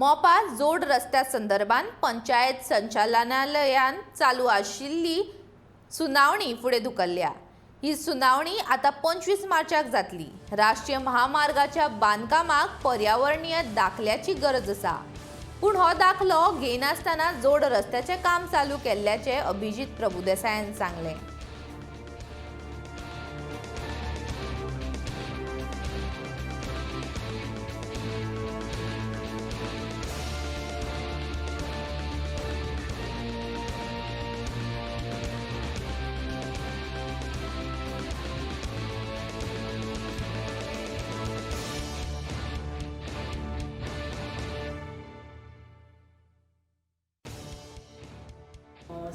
मोपा जोड रस्त्या संदर्भात पंचायत संचालनालयान चालू आशिल्ली सुनावणी फुडें धुकल्ल्या. ही सुनावणी आतां 25 मार्चाक जातली. राष्ट्रीय महामार्गाच्या बांदकामाक पर्यावरणीय दाखल्याची गरज आसा, पूण हो दाखलो घेयनासतना जोड रस्त्याचें काम चालू केल्ल्याचें अभिजीत प्रभुदेसायान सांगलें.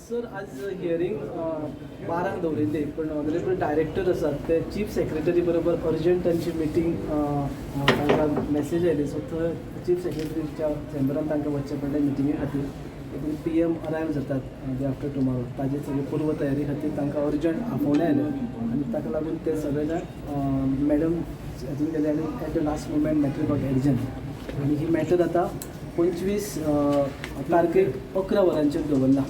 सर, आज हियरींग 12क दवरिल्ली, पण ऑनरेबल डायरेक्टर आसात ते चीफ सेक्रेटरी बरोबर अर्जंट तांची मिटींग, तांकां मॅसेज आयली. सो थंय चीफ सेक्रेटरीच्या चेंबरान तांकां वचचें पडलें मिटिंगे खातीर. तितून पीएम अरायव जातात डे आफ्टर टुमारो, ताजे सगळे पूर्व तयारी खातीर तांकां अर्जंट आफोवणें आयलें आनी ताका लागून ते सगळे जाण मॅडम हातून गेले आनी at the last moment matter got adjourned आनी ही मॅटर आतां 25 तारखेक 11 वरांचेर दवरला.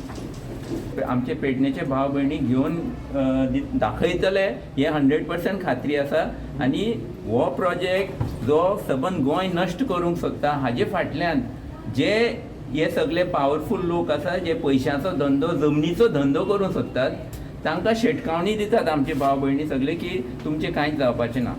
आमचे पेडणेचे भाव भयणी घेवन दाखयतले हे 100% खात्री आसा. आनी हो प्रोजेक्ट जो सबंद गोंय नश्ट करूंक सोदता, हाजे फाटल्यान जे हे सगळे पावरफूल लोक आसा, जे पयशांचो धंदो, जमनीचो धंदो करूंक सोदतात, तांकां शिटकावणी दितात आमचे भाव भयणी सगळे की तुमचें कांयच जावपाचें ना.